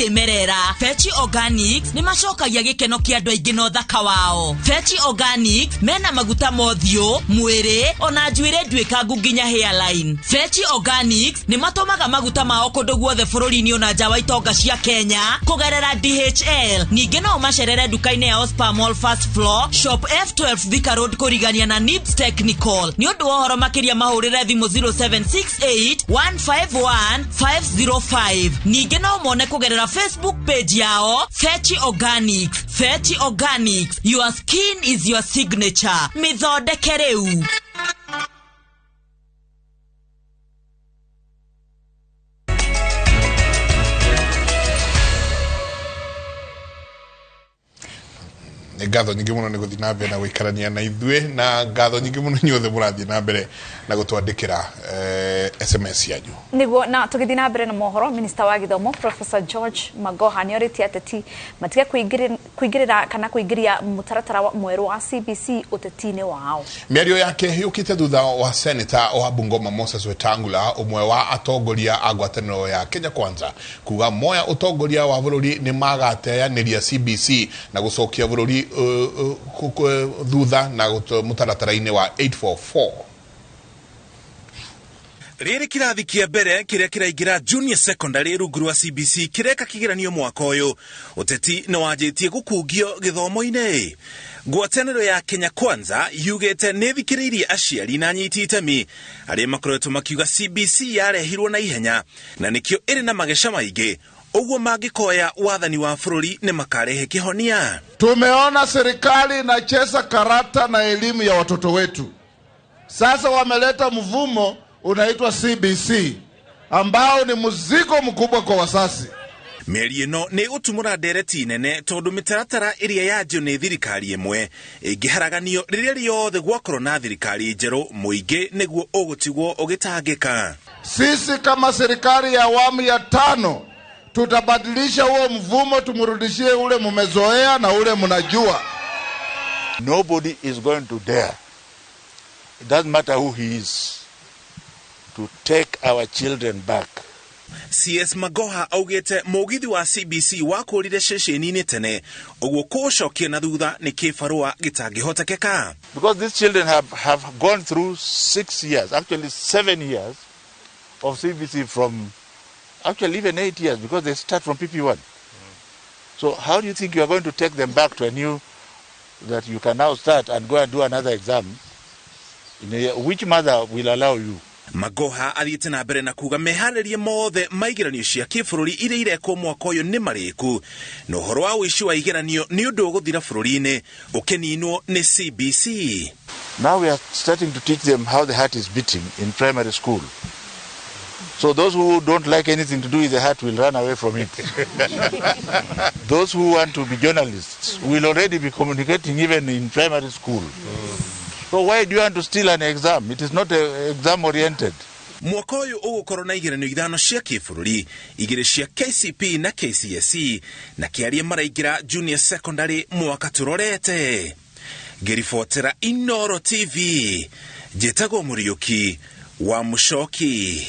kĩmerera. Fechi Organics nĩ macokagia gĩkeno kĩa andũ aingĩ na ũthaka wao. Fechi Organics mena maguta mothiũ, mwĩrĩ ona njuĩrĩ nduĩkangu nginya hairline. Fechi Organics nĩ matũmaga maguta mao kũndũ guothe bũrũri-inĩ ona nja wa itonga cia Kenya kũgerera DHL. Ningĩ no ũmacerere nduka-inĩ yao Spa Mall first floor, shop F12 Thika Road kũrigania na Nibs Technical. Nĩ ũndũ wa ũhoro makĩria mahũrĩre thimũ 0768 151 505. Ningĩ no ũmone kũgerera Facebook page yao Fechi Organics. Fechi Organics, your skin is your signature. Mĩthondeke rĩu. Nĩ ngatho nyingĩ mũno nĩ gũthiĩ na mbere na gũikarania na ithuĩ, na ngatho nyingĩ mũno inyuothe mũrathiĩ na mbere na gũtwandĩkĩra SMS yanyu. Niguo na tũgĩthiĩ na mbere na mohoro, Minister wa gĩthomo Professor George Magoha nĩ orĩtie ateti matige kũingĩrĩra kana kũingĩria mũtaratara mwerũ wa CBC ũteti-inĩ wao. Mĩario yake yũkĩte thutha wa Senator wa Bungoma Moses Wetangula, ũmwe wa atongoria a ngwatanĩro ya Kenya Kwanza, kuga moya ũtongoria wa bũrũri nĩ magateanĩria CBC na gũcokia bũrũri thutha na mũtaratara-inĩ wa 844. Rĩrĩ kĩrathi kĩa mbere kĩrĩa kĩraingĩra junior secondary rungu rwa CBC kĩreka kĩgeranio mwaka ũyũ. Ũteti nĩ wanjĩtie gũkungio gĩthomo-inĩ. Ngwatanĩro ya Kenya Kwanza yugĩte nĩ thikĩrĩirie aciari na anyiti itemi arĩa makoretwo makiuga CBC yarehirwo na ihenya na nĩkĩo ĩrĩ na mageca maingĩ, ũguo mangĩkoya wathani wa bũrũri nĩ makarehe kĩhonia. Tumeona serikali inacheza karata na elimu ya watoto wetu. Sasa wameleta mvumo unaitwa CBC ambao ni mzigo mkubwa kwa wazazi. Mĩario ĩno nĩ ĩgũtumũra ndereti nene tondũ mĩtaratara ĩrĩa yanjio nĩ thirikari ĩmwe ĩngĩharaganio rĩrĩa rĩothe gwakorwo na thirikari njerũ, mũingĩ nĩguo ũgũtigwo ũgĩtangĩka. Sisi kama serikali ya awamu ya 5 tutabadilisha huo mvumo, tumrudishie ule mumezoea na ule mnajua. Nobody is going to dare, it doesn't matter who he is, to take our children back. CS Magoha augĩte mũgithi wa CBC wakũrire ceceni-inĩ tene, ũguo kũũcokia na thutha nĩ kĩbarũa gĩtangĩhotekeka. Because these children have gone through 6 years, actually 7 years of CBC from, actually even 8 years, because they start from PP1. So how do you think you are going to take them back to a new, that you can now start and go and do another exam? In a year, which mother will allow you? Magoha athiĩte na mbere na kuga meharĩrie mothe ma igeranio cia kĩbũrũri iria irekwo mwaka ũyũ nĩ marĩku, na ũhoro wa ũici wa igeranio nĩ ũndũ ũgũthira bũrũri-inĩ ũkĩninwo nĩ CBC. Now we are starting to teach them how the heart is beating in primary school. So those who don't like anything to do with the heart will run away from it. Those who want to be journalists will already be communicating even in primary school. So why do you want to steal an exam? It is not exam oriented. Mwaka ũyũ ũgũkorwo na igeranio 5 cia kĩbũrũri, 2 cia KCP na KCSE, na kĩaria maraingĩra junior secondary mwaka tũrorete. Ngĩribotera Inoro TV, njĩtagwo Mũriũki wa Mũcoki.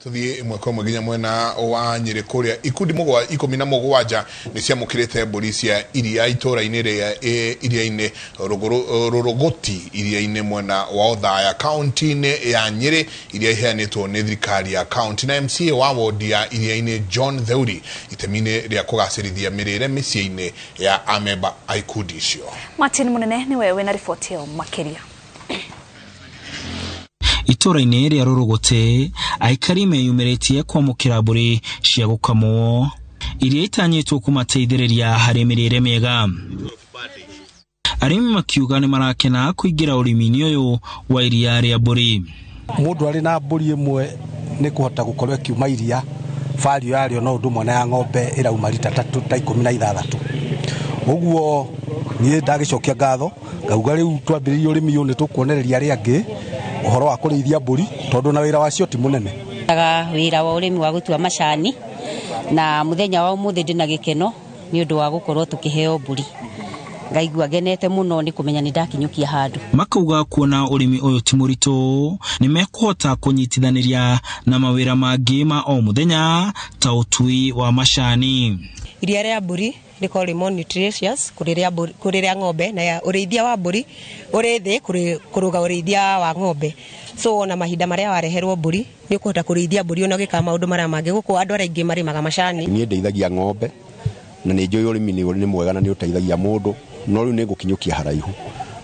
Tuthiĩ ĩmwe kwa ĩmwe nginya mwena wa Nyĩrĩ kũrĩa ikundi 17 nĩ ciamũkĩrĩte mbũri cia iria itũũra-inĩ rĩa iria-inĩ Rũrũgũti iria-inĩ mwena wa Othaya kaunti-inĩ ya Nyĩrĩ, iria iheanĩtwo nĩ thirikari ya kaunti na MCA wa wodi ya iria-inĩ John Theuri itemi-inĩ rĩa kũgacĩrithia mĩrĩre mĩciĩ-inĩ ya amemba a ikundi icio. Martin Munene nĩwe wĩna riboti ĩyo makĩria. Itũũra-inĩ rĩa Rũrũgũtĩ aikari meyumĩrĩtie kwamũkĩra mbũri cia gũkamwo iria itanyĩtwo kũmateithĩrĩria harĩ mĩrĩre mĩega. Arĩmi makiuga nĩ marakena kũingĩra ũrĩmi-inĩ ũyũ wa iria rĩa mbũri. Mũndũ arĩ na mbũri ĩmwe nĩ kũhota gũkorwo ĩkiuma iria value yarĩo no ũndũ ũmwe na ya ng'ombe ĩrauma rita ta 16. Ũguo niĩ ndagĩcokia ngatho ngauga rĩu twambĩrĩrie ũrĩmi ũyũ nĩ tũkuonereria arĩa angĩ ũhoro wa kũrĩithia mbũri tondũ na wĩra wacio ti mũnene. Wĩra wa ũrĩmi wa gũtua macani na mũthenya wa ũmũthĩ ndĩna gĩkeno nĩ ũndũ wa gũkorwo tũkĩheo mbũri. Ngaigua ngenete muno ni kumenya ni ndakinyukia handu. Makauga kuona ũrĩmi ũyũ ti mũritũ nĩ mekũhota kũnyitithanĩria na mawĩra mangĩ ma o mũthenya ta ũtui wa macani. Iria rĩa mbũri rĩkoragwo rĩ more nutritious kũrĩ rĩa ng'ombe, na ũrĩithia wa mbũri ũrĩ thĩ kũrũga ũrĩithia wa ng'ombe. So ona mahinda marĩa wareherwo mbũri nĩ ũkũhota kũrĩithia mbũri ona ũgĩkaga maũndũ marĩa mangĩ. Gũkũ andũ arĩa aingĩ marĩmaga macani. Niĩ ndeithagia ng'ombe na nĩ njũĩ ũrĩmi nĩ mwega na nĩ ũteithagia mũndũ, no rĩu nĩ ngũkinyũkia haraihu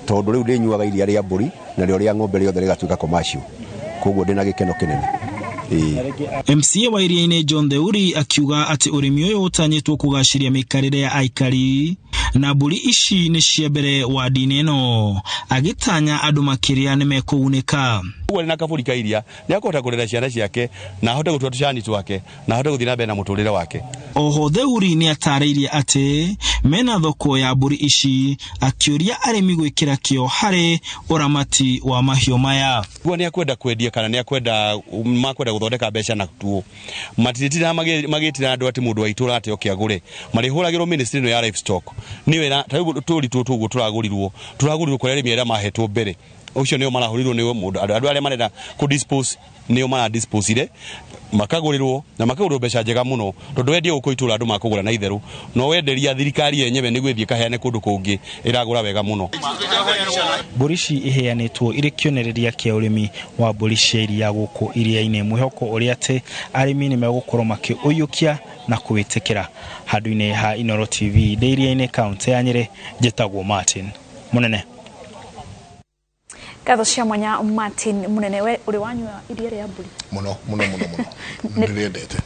tondũ rĩu ndĩnyuaga iria rĩa mbũri na rĩo rĩa ng'ombe rĩothe rĩgatuĩka commercial, koguo ndĩna gĩkeno kĩnene. MCA wa Iriainĩ John Theuri akiuga atĩ ũrĩmi ũyũ ũtanyĩtwo kũgacĩria mĩikarĩre ya aikari na mbũri ici nĩ cia mbere wadi-inĩ ĩno, agĩtanya andũ makĩria nĩ mekũgunĩka. Ũguo arĩ na kabũri ka iria nĩ akũhota kũrera ciana ciake na ahote gũtua tũcani twake na ahote gũthiĩ na mbere na mũtũrĩre wake. Oho Theuri nĩ atarĩirie atĩ mena thoko ya mbũri ici, akĩũria arĩmi gwĩkĩra kĩo harĩ ũramati wa mahiũ maya. Ũguo nĩ akwenda kwendia kana nĩ akwenda makwenda gũthondeka mbeca na tuo matirĩtira magĩtira andũ atĩ mũndũ wa itũra atĩ oke agũre, marĩhũragĩrwo ministry ĩno ya livestock nĩyo ĩra ta rĩu tũri tũtũ ũguo tũragũrirwo kũrĩ arĩmi arĩa mahetwo mbere, ũcio nĩo marahũrirwo nĩ mũndũ andũ arĩa marenda kũ dispose nĩo mara dispose makagũrĩrwo na makagũrĩrwo mbeca njega mũno tondũ wendia gũkũ itũra andũ makũgũra na itherũ, no wenderia thirikari yenyewe nĩguo ĩthiĩ ĩkaheane kũndũ kũngĩ ĩragũra wega mũno. Mbũri ici iheanĩtwo irĩ kĩonereria kĩa ũrĩmi wa mbũri cia iria gũkũ Iriainĩ, mwĩhoko ũrĩa atĩ arĩmi nĩ megũkorwo makĩũiyũkia na kũwĩtĩkĩra. Handũ-inĩ ha Inooro TV ndĩ Iriainĩ kaũntĩ ya Nyĩrĩ, njĩtagwo Martin Mũnene. Ngatho cia mwanya Martin Munene, we ũrĩ wanyua iria rĩa mbũri? Mũno mũno mũno mũno ndĩrĩendete.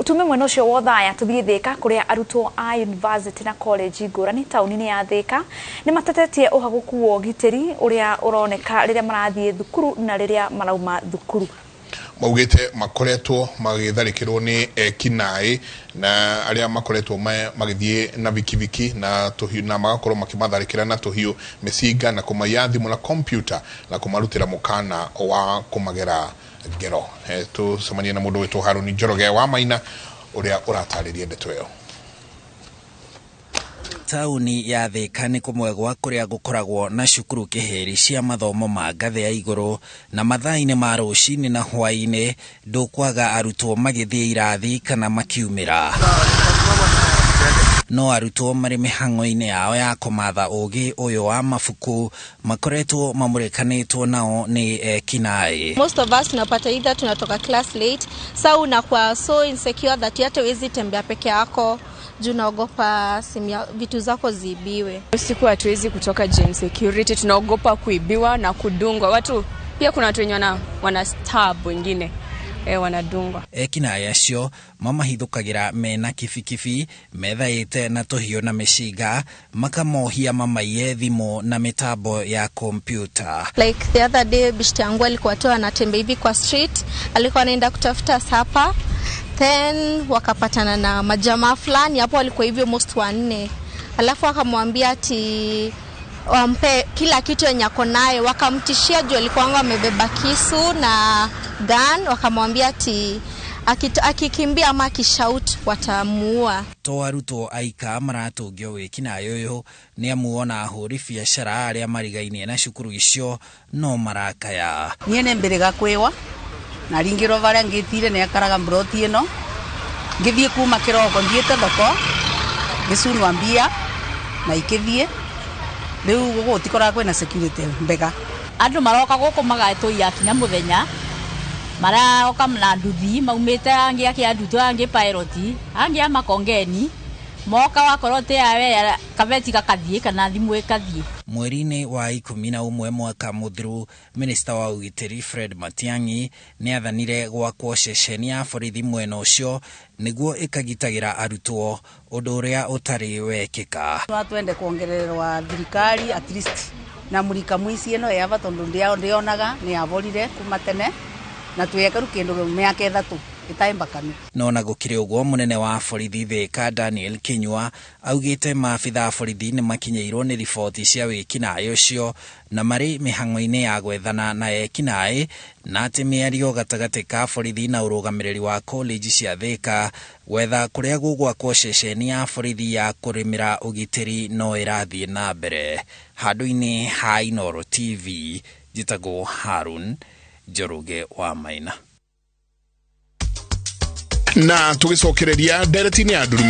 Tume mwena ũcio wa Othaya tũthiĩ Thika kũrĩa arutwo a university na college ngũrani taũni-inĩ ya Thika nĩ matetetie ũhagũku wa ũgitĩri ũrĩa ũroneka rĩrĩa marathiĩ thukuru na rĩrĩa marauma thukuru. Maugĩte makoretwo magĩtharĩkĩrwo nĩ ekinaĩ na arĩa makoretwo magĩthiĩ na bikibiki na tũhiũ na magakorwo makĩmatharĩkĩra na tũhiũ, mĩcinga na kũmaiya thimũ na kompyuta na kũmarutĩra mũkana wa kũmagera ngero. Tũcemanie na mũndũ wĩtwo Harũni Njoroge wa Maina ũrĩa ũratarĩria ndeto ĩyo. Taũni ya Thika nĩ kũmwe gwa kũrĩa gũkoragwo na cukuru kĩhĩri cia mathomo ma ngathĩ ya igũrũ, na mathaa-inĩ ma rũcinĩ na hwaĩ-inĩ ndũkwaga arutwo magĩthiĩ irathi kana makiumĩra. No arutwo marĩ mĩhang'o-inĩ yao ya kũmatha ũgĩ ũyũ wa mabuku makoretwo mamũrĩkanĩtwo nao nĩ ekinaĩ. Most of us tunapata either tunatoka class late, sa unakuwa so insecure that hata huwezi tembea peke yako juu unaogopa simu vitu zako ziibiwe. Usiku hatuwezi kutoka gym security, tunaogopa kuibiwa na kudungwa. Watu pia kuna watu wenye wana stab wengine wanadungwa. Ekinaĩ acio mamahithũkagĩra mena kibikibi methaĩte na tũhiũ na mĩcinga, makamohia mamaiye thimũ na mĩtambo ya kompyuta. Like the other day bishti yangu alikuwa tu anatembea hivi kwa street, alikuwa anaenda kutafuta sapa, then wakapatana na majamaa fulani hapo, walikuwa hivyo most wanne, alafu akamwambia ati wampe kila kitu yenye ako nayo, wakamtishia juu alikuwa amebeba kisu na gun, wakamwambia ati akikimbia ama akishout watamuua. To arutwo aika maratũngio wĩkinaĩ ũyũ nĩ amu ona ahũri biacara arĩa marigainie na cukuru icio no marakaya. Niĩ nĩ mbĩrĩga kwĩwa na ringĩrwo barĩa ngĩtire nĩ akaraga mburoti ĩno, ngĩthiĩ kuma kĩroko thiĩte thoko ngĩcunwa mbia na ikĩthiĩ. Rĩu gũkũ gũtikoraga kwĩna security mbega. Andũ maroka gũkũ magatũiya kinya mũthenya, maroka na nduthi maumĩte angĩ a Kĩandutu, angĩ Pilot, angĩ a Makongeni, moka wakorwo te yawe kabeti gakathiĩ kana thimũ ĩkathiĩ. Mweri-inĩ wa 11 mwaka mũthiru, minista wa ũgitĩri Fred Matiang'i nĩ athanire gwakwo ceceni ya borithi mwena ũcio nĩguo ĩkagitagĩra arutwo, ũndũ ũrĩa ũtarĩ wekĩka. No twende kuongererwa thirikari at least na mũrika mũici ĩno yava tondũ ndionaga nĩ yaborire kuma tene na twĩkaru kĩndũ mĩaka 3 Ĩtaĩ mbakanu. No na gũkĩrĩ ũguo, mũnene wa borithi Thika Daniel Kinyua augĩte maabitha a borithi nĩ makinyĩirwo nĩ riboti cia wĩkinaĩ ũcio na marĩ mĩhang'o-inĩ ya gwethana na ekinaĩ, na atĩ mĩario gatagatĩ ka borithi na ũrũgamĩrĩri wa college cia Thika gwetha kũrĩa gũgwakwo ceceni ya borithi ya kũrĩmĩra ũgitĩri no ĩrathiĩ na mbere. Handũ-inĩ ha Inooro TV, njĩtagwo Harun Njoroge wa Maina. Na tũgĩcokereria ndereti-inĩ ya ndurume.